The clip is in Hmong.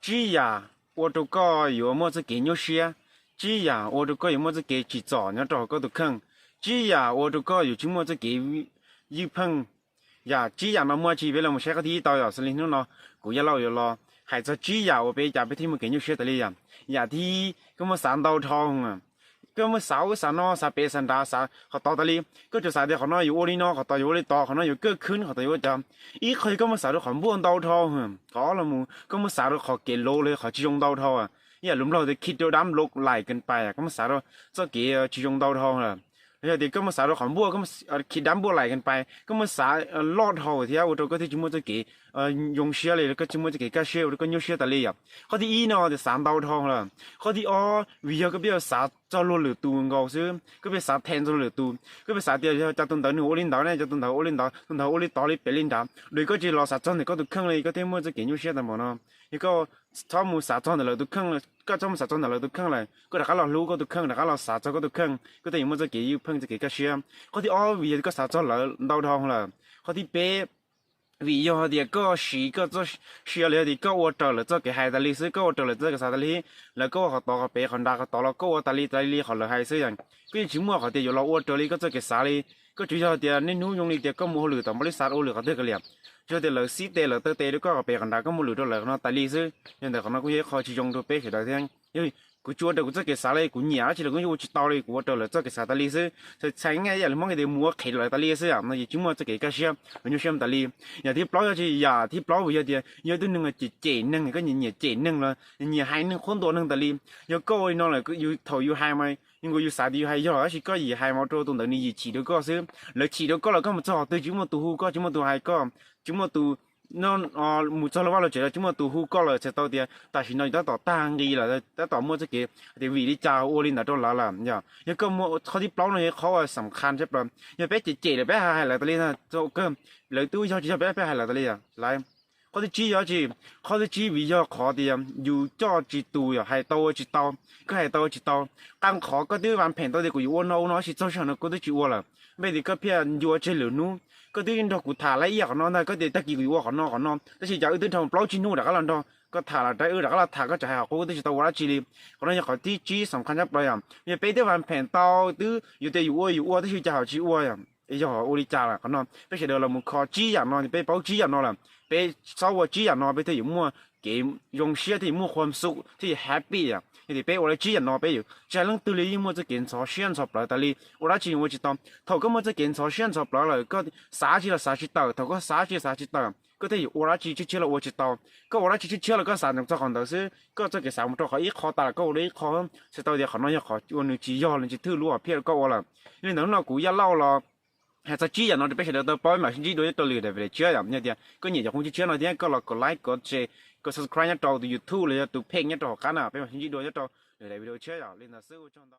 Tsib yam ua rau koj yuav muaj txoj kev nyuaj siab, tsib yam ua rau koj yuav muaj txoj kev tsim txom nyob rau hauv koj tus kheej, tsib yam ua rau koj yuav tsis muaj txoj kev ywj pheej. Yam tsib yam no muaj tsi? Peb los mus saib qhov thib ib tau yom. Xws li hnub no kuv Yaj Lauj yuav los hais txog tsib yam uas peb cas peb thiaj muaj kev nyuaj siab tas li yom. Yam thib ib, koj muaj xav ntau dhau. Koj muaj xav ub xav no, xav pem xav nrad, xav qhov tod tas li. Koj tsuas xav tias qhov no yuav ua li no, qhov tod yuav ua li tod, qhov no yuav kaj khwb, qhov tod yuav ua cas. Ib qho koj muaj xav rau qhov npuaj ntau dhau. Qhov ob los mus koj muaj xav rau qhov kev lus los yog qhov tsis zoo ntau dhau. Ib yam lus Nplog tias khi rau dab npluaj laim kan pais, koj muaj xav rau txoj kev tsis zoo ntau dhau lawm. Los yog tias koj muaj xav rau qhov npuaj, khi dab npuaj laim kan pais, koj muaj xav loj dhau thiab ua rau koj thiaj tsis muaj txoj kev zoo siab li, koj tsis muaj txoj kev kaj siab, ua rau koj nyuaj siab tas li yom. Qhov thib ib no tias xav ntau dhau lawm. Qhov thib ob, vim yog koj pheej xav txog luag lwm tus nkaus xwb, koj pheej xav them txog luag lwm tus, koj pheej xav tias yog cas tus ntawd nws ua li ntawd ne, cas tus ntawd ua li ntawd, tus ntawd ua li tod li pem li nrad, koj tsis los xav txog ntawm koj tus kheej li, koj thiaj muaj txoj kev nyuaj siab tas npaum no. Yog koj txhob mus xav txog ntawm lawv tus kheej, koj txhob mus xav txog ntawm lawv tus kheej lawm, koj rov qab los hlub koj tus kheej, rov qab los xav txog koj tus kheej, koj thiaj yuav muaj txoj kev ywj pheej, txoj kev kaj siab. Qhov thib ob, vim yog koj xav txog lawv ntau dhau lawm. Qhov thib peb, vim yog tias koj siv koj txoj sia los yog tias koj ua raws lawv txoj kev hais tas li xwb, koj ua raws lawv txoj kev xav tas li, lawv koj ua qhov tod qhov pem qhov nrad qhov tod los koj ua tas li tas li li qhov lawv hais xwb yom. Koj yeej tsis muaj qhov tias yuav los ua raws li koj txoj kev xav li. Koj tsuas yog tias niaj hnub zoo li tias koj mus ua lwm tom npab li xav ua lwm qhov twg kiag li, tsuas yog tias lawv xib tes lawv taw tes rau koj qhov pem qhov nrad, koj mus lwm rau lawv qhov no tas li xwb. Yog ntawm qhov no kuj yog ib qho tsis zoo rau peb sawv daws thiab. Yog kuv tsis ua raws kuv txoj kev xav li, kuv nyiam dab tsi los kuv yeej ua tsis tau li, kuv ua raws lawv txoj kev xav tas li xwb. Txhais txhais nyaj ib yam li Hmoob hais tias mus ua qhev rau lawv tas li xwb, no ces tsis muaj txoj kev kaj siab, nyuaj siab tas li. Yam thib plaub yog tsi? Yam thib plaub vim yog tias yog ib tug neeg cem cem neeg, koj nyiam nyiam cem neeg los nyiam hais neeg qhuab ntuas neeg tas li. Yog koj ua li no lawm, yus thaum yus hais mas yus nkaus yus xav tias yus hais yog, tab sis koj yim hais mas ua rau tus ntawd nws yim chim rau koj xwb. Lawv chim rau koj lawm koj mus txog qhov twg tsis muaj tus hu koj, tsis muaj tus hais koj, tsis muaj tus, mus txog lub vaj lub tsev los tsis muaj tus hu koj lawm, txhais tau tias tam sim no yus tab tom tag nqi lawm, tab tom muaj txoj kev tias vim li cas ua li ntawd rau lawv lawm yom. Yog koj muaj qhov thib plaub no yog qhov uas xam khas tshaj plaws. Yog peb cem cem lawm peb hais hais lawv tas li, lawv twb yog tsis yog peb peb hais lawv tas li lawm. Qhov thib tsib yog tsi? Qhov thib tsib vim yog qhov tias yus coj tsis tus yom, hais tau ua tsis tau, koj hais tau ua tsis tau. Qee qhov koj twb vam phem tau tias kuv yuav ua no ua no, tab sis txog sij hawm no koj twb tsis ua lawm. Npaj tias koj pheej ncua tseg lwm hnub, koj twb nrog kuv tham lawm ib yam qhov no ntag, koj tias tag kis kuv yuav ua qhov no qhov no, tab sis cas wb twb dhau plaub tsib hnub rov qab los nrog, koj tham los rau wb rov qab los tham, koj tseem hais qhov qub twb tsis tau ua dab tsi li. Qhov no yog qhov thib tsib xam khas tshaj plaws yom. Yog peb twb vam phem tau, twb yus tias yus ua yus ua, tab sis cas ho tsis ua yom. Yog ua li cas lawm qhov no, peb sawv daws los mus kho tsib yam no, peb paub tsib yam no lawm, peb txhob ua tsib yam no peb thiaj yuav muaj kev zoo siab, thiaj yuav muaj khuam xum, thiaj yuav happy yom. Yog tias peb ua lawm tsib yam no peb yuav tsis hais leej twg li yeej muaj txoj kev ntxhov siab ntxhov plawv tas li, ua dab tsi ua tsis tau. Thaum koj muaj txoj kev ntxhov siab ntxhov plawv lawm koj xav tsis los xav tsis tawm, thaum koj xav tsis xav tsis tawm koj thiaj yuav ua dab tsi tshiab tshiab los ua tsis tau. Koj ua dab tsi tshiab tshiab los koj xav ntsoov txog qhov ntawd xwb, koj txoj kev xav mus rau qhov ib qho tas lawm koj ua rau ib qho, txhais tau tias qhov no yog qhov ua nws tsis yog, nws tsis thwj lub hom phiaj rau koj ua lawm. Yog li ntawd hnub no kuv Yaj Lauj los hais txog tsib yam no rau peb sawv daws tau paub, mam sib ntsib dua nyob rau lwm daim video tshiab yom. Yog tias koj nyiam cov khoom tshiab tshiab no thiab koj los kom like kom share kom subscribe nyob rau tus YouTube los yog tus page nyob rau hauv qab na, peb mam sib ntsib dua nyob rau lwm daim video tshiab yom. Li ntawd xwb, ua tsaug ntau.